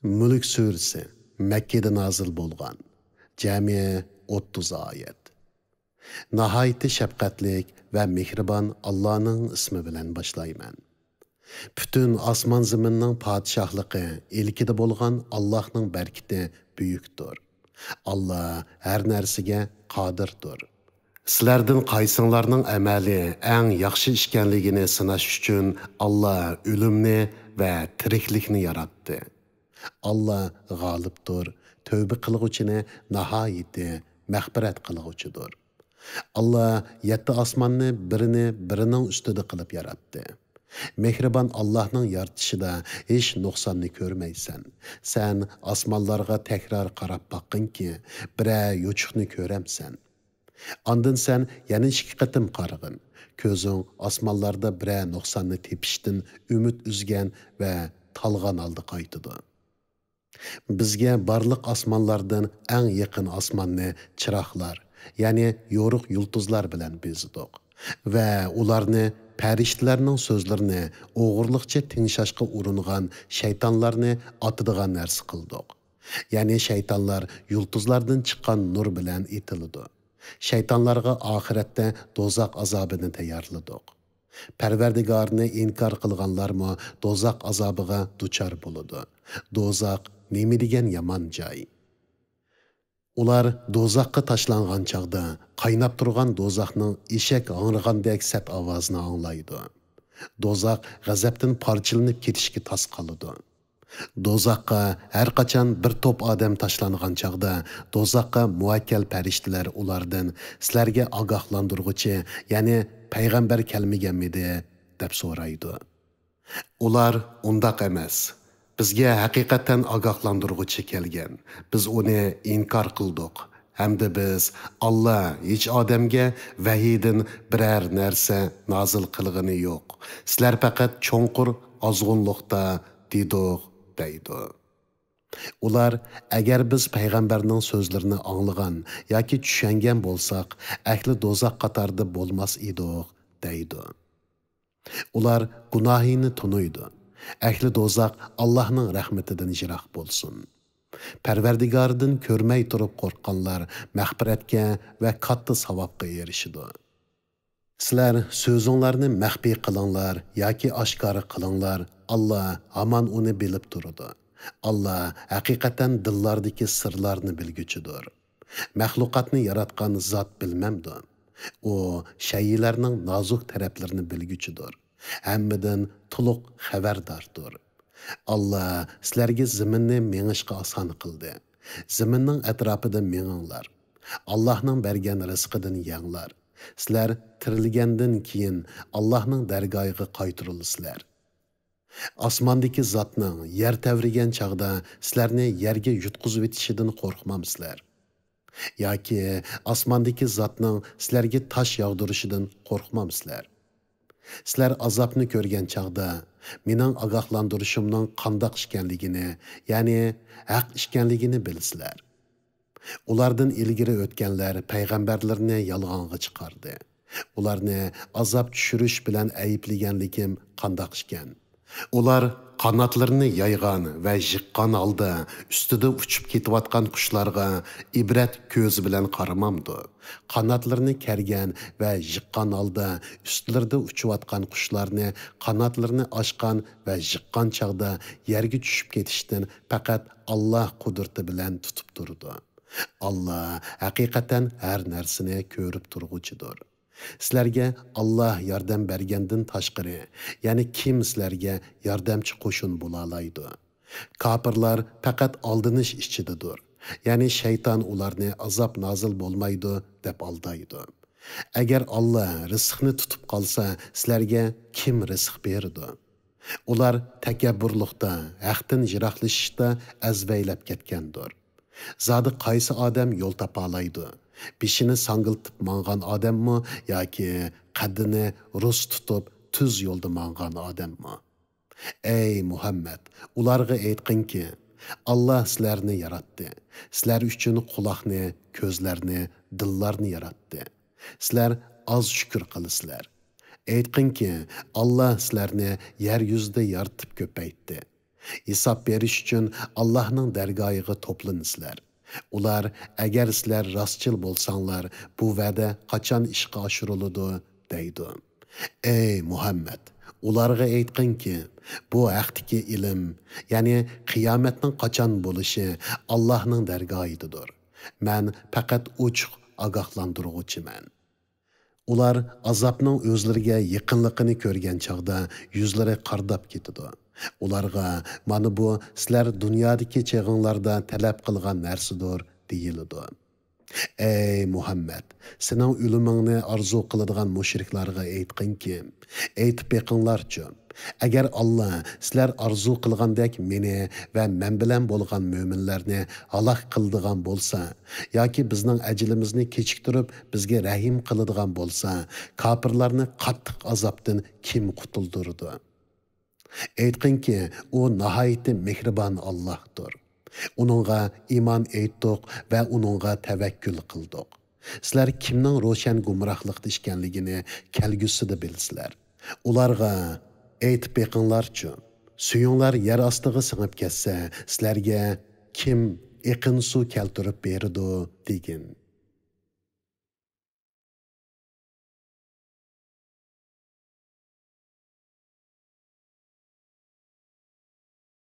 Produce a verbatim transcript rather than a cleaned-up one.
مۈلك سۈرىسى، مەككىدە نازىل بولغان، جەمئىي ئوتتۇز ئايەت. ناھايىتى شەپقەتلىك ۋە مېھرىبان ئاللانىڭ ئىسمى بىلەن باشلايمەن. پۈتۈن ئاسمان زېمىننىڭ پادىشاھلىقى ئىلكىدە بولغان ئاللاھنىڭ بەرىكىتى بۈيۈكتۇر. ئاللا ھەر نەرسىگە قادىردۇر. سىلەردىن قايسىڭلارنىڭ ئەمەلى ئەڭ ياخشى ئىكەنلىكىنى سىناش ئۈچۈن ئاللا ئۆلۈمنى ۋە تىرىكلىكنى ياراتتى. ئاللا غالىبتۇر، تەۋبە قىلغۇچىنى ناھايىتى مەغپىرەت قىلغۇچىدۇر. ئاللا يەتتە ئاسماننى بىرىنى بىرىنىڭ ئۈستىدە قىلىپ ياراتتى. مېھرىبان ئاللاھنىڭ يارىتىشىدا ھېچ نۇقساننى كۆرمەيسەن. سەن ئاسمانلارغا تەكرار قاراپ باققىنكى، بىرەر يوچۇقنى كۆرەمسەن؟ ئاندىن سەن يەنە ئىككى قېتىم قارىغىن. كۆزۈڭ ئاسمانلاردا بىرەر نۇقساننى تېپىشتىن ئۈمىد ئۈزگەن ۋە تالغان ھالدا قايتىدۇ. بىزگە بارلىق ئاسمانلاردىن ئەڭ يېقىن ئاسماننى چىراغلار، يەنى يورۇق يۇلتۇزلار بىلەن بېزىدۇق ۋە ئۇلارنى پەرىشتىلەرنىڭ سۆزلىرىنى ئوغرىلىقچە تىڭشاشقا ئۇرۇنغان شەيتانلارنى ئاتىدىغان نەرسە قىلدۇق. يەنى شەيتانلار يۇلتۇزلاردىن چىققان نۇر بىلەن ئېتىلىدۇ. شەيتانلارغا ئاخىرەتتە دوزاخ ئازابىنى تەييارلىدۇق. پەرۋەردىگارنى ئىنكار قىلغانلارمۇ دوزاخ ئازابىغا دۇچار بولىدۇ. دوزاخ نېمە دېگەن يامان جاي! ئۇلار دوزاخقا تاشلانغان چاغدا قايناپ تۇرغان دوزاخنىڭ ئېشەك ھاڭرىغاندەك سەت ئاۋازىنى ئاڭلايدۇ. دوزاخ غەزەپتىن پارچىلىنىپ كېتىشكە تاس قالىدۇ. دوزاخقا ھەر قاچان بىر توپ ئادەم تاشلانغان چاغدا، دوزاخقا مۇۋەككەل پەرىشتىلەر ئۇلاردىن، «سىلەرگە ئاگاھلاندۇرغۇچى، يەنى پەيغەمبەر كەلمىگەنمىدى؟» دەپ سورايدۇ. ئۇلار، «ئۇنداق ئەمەس. بىزگە ھەقىقەتەن ئاگاھلاندۇرغۇچى كەلگەن. بىز ئۇنى ئىنكار قىلدۇق. ھەمدە بىز، ئاللا ھېچ ئادەمگە ۋەھىيدىن بىرەر نەرسە نازىل قىلغىنى يوق. سىلەر پەقەت چوڭقۇر ئازغۇنلۇقتا» دېدۇق، دەيدۇ. ئۇلار، «ئەگەر بىز پەيغەمبەرنىڭ سۆزلىرىنى ئاڭلىغان ياكى چۈشەنگەن بولساق، ئەھلى دوزاخ قاتارىدا بولماس ئىدۇق» دەيدۇ. ئۇلار گۇناھىنى تونۇيدۇ. ئەھلى دوزاخ ئاللاھنىڭ رەھمىتىدىن يىراق بولسۇن. پەرۋەردىگارىدىن كۆرمەي تۇرۇپ قورققانلار مەغپىرەتكە ۋە كاتتا ساۋابقا ئېرىشىدۇ. سىلەر سۆزۈڭلارنى مەخپىي قىلىڭلار ياكى ئاشكارا قىلىڭلار، ئاللا ھامان ئۇنى بىلىپ تۇرىدۇ. ئاللا ھەقىقەتەن دىللاردىكى سىرلارنى بىلگۈچىدۇر. مەخلۇقاتنى ياراتقان زات بىلمەمدۇ؟ ئۇ شەيئىلەرنىڭ نازۇك تەرەپلىرىنى بىلگۈچىدۇر. ھەممىدىن تولۇق خەۋەرداردۇر. ئاللا سىلەرگە زېمىننى مېڭىشقا ئاسان قىلدى. زېمىننىڭ ئەتراپىدا مېڭىڭلار. ئاللاھنىڭ بەرگەن رىزقىدىن يەڭلار. سىلەر تىرىلگەندىن كېيىن ئاللاھنىڭ دەرگاھىغا قايتۇرۇلىسىلەر. ئاسماندىكى زاتنىڭ يەر تەۋرىگەن چاغدا سىلەرنى يەرگە يۇتقۇزۇۋېتىشىدىن قورقمامسىلەر؟ ياكى ئاسماندىكى زاتنىڭ سىلەرگە تاش ياغدۇرۇشىدىن قورقمامسىلەر؟ سىلەر ئازابنى كۆرگەن چاغدا مېنىڭ ئاگاھلاندۇرۇشۇمنىڭ قانداق ئىكەنلىكىنى، يەنى ھەق ئىكەنلىكىنى بىلىسىلەر. ئۇلاردىن ئىلگىرى ئۆتكەنلەر پەيغەمبەرلىرىنى يالغانغا چىقاردى. ئۇلارنى ئازاب چۈشۈرۈش بىلەن ئەيىبلىگەنلىكىم قانداق ئىكەن؟ ئۇلار قاناتلىرىنى يايغان ۋە يىغقان ھالدا ئۈستىدە ئۇچۇپ كېتىۋاتقان قۇشلارغا ئىبرەت كۆزى بىلەن قارىمامدۇ؟ قاناتلىرىنى كەرگەن ۋە يىغقان ھالدا ئۈستلىرىدە ئۇچۇۋاتقان قۇشلارنى قاناتلىرىنى ئاچقان ۋە يىغقان چاغدا يەرگە چۈشۈپ كېتىشتىن پەقەت ئاللا قۇدرىتى بىلەن تۇتۇپ تۇرىدۇ. ئاللا ھەقىقەتەن ھەر نەرسىنى كۆرۈپ تۇرغۇچىدۇر. سىلەرگە ئاللا ياردەم بەرگەندىن تاشقىرى، يەنە كىم سىلەرگە ياردەمچى قوشۇن بولالايدۇ؟ كاپىرلار پەقەت ئالدىنىش ئىچىدىدۇر. يەنى شەيتان ئۇلارنى ئازاب نازىل بولمايدۇ دەپ ئالدايدۇ. ئەگەر ئاللا رىزىقنى تۇتۇپ قالسا، سىلەرگە كىم رىزىق بېرىدۇ؟ ئۇلار تەكەببۇرلۇقتا، ھەقتىن يىراقلىشىشتا ئەزۋەيلەپ كەتكەندۇر. زادى قايسى ئادەم يول تاپالايدۇ؟ بېشىنى ساڭگىلىتىپ ماڭغان ئادەممۇ ياكى قەددىنى رۇس تۇتۇپ تۈز يولدا ماڭغان ئادەممۇ؟ ئەي مۇھەممەد، ئۇلارغا ئېيتقىنكى، ئاللا سىلەرنى ياراتتى، سىلەر ئۈچۈن قۇلاقنى، كۆزلەرنى، دىللارنى ياراتتى. سىلەر ئاز شۈكۈر قىلىسىلەر. ئېيتقىنكى، ئاللا سىلەرنى يەر يۈزىدە يارىتىپ كۆپەيتتى. ھېساب بېرىش ئۈچۈن ئاللاھنىڭ دەرگاھىغا توپلىنىسىلەر. ئۇلار، ئەگەر سىلەر راستچىل بولساڭلار، بۇ ۋەدە قاچان ئىشقا ئاشۇرۇلىدۇ؟ دەيدۇ. ئەي مۇھەممەد، ئۇلارغا ئېيتقىنكى، بۇ ھەقتىكى ئىلىم، يەنى قىيامەتنىڭ قاچان بولۇشى ئاللاھنىڭ دەرگاھىدىدۇر. مەن پەقەت ئوچۇق ئاگاھلاندۇرغۇچىمەن. ئۇلار ئازابنىڭ ئۆزلىرىگە يېقىنلىقىنى كۆرگەن چاغدا يۈزلىرى قارىداپ كېتىدۇ. ئۇلارغا، مانا بۇ سىلەر دۇنيادىكى چېغىڭلاردا تەلەپ قىلغان نەرسىدۇر، دېيىلىدۇ. ئەي مۇھەممەد، سېنىڭ ئۆلۈمۈڭنى ئارزۇ قىلىدىغان مۇشرىكلارغا ئېيتقىنكى، ئېيتىپ بېقىڭلارچۇ، ئەگەر ئاللا سىلەر ئارزۇ قىلغاندەك مېنى ۋە مەن بىلەن بولغان مۆمىنلەرنى ھالاك قىلىدىغان بولسا، ياكى بىزنىڭ ئەجىلىمىزنى كېچىكتۈرۈپ بىزگە رەھىم قىلىدىغان بولسا، كاپىرلارنى قاتتىق ئازابتىن كىم قۇتۇلدۇرىدۇ؟ ئېيتقىنكى، ئۇ ناھايىتى مېھرىبان ئاللاھتۇر. ئۇنىڭغا ئىمان ئېيتتۇق ۋە ئۇنىڭغا تەۋەككۈل قىلدۇق. سىلەر كىمنىڭ روشەن گۇمراھلىقتا ئىكەنلىكىنى كەلگۈسىدە بىلىسىلەر. ئۇلارغا، ئېيتىپ بېقىڭلارچۇ، سۈيۈڭلار يەر ئاستىغا سىڭىپ كەتسە، سىلەرگە كىم ئېقىن سۇ كەلتۈرۈپ بېرىدۇ؟ دېگىن.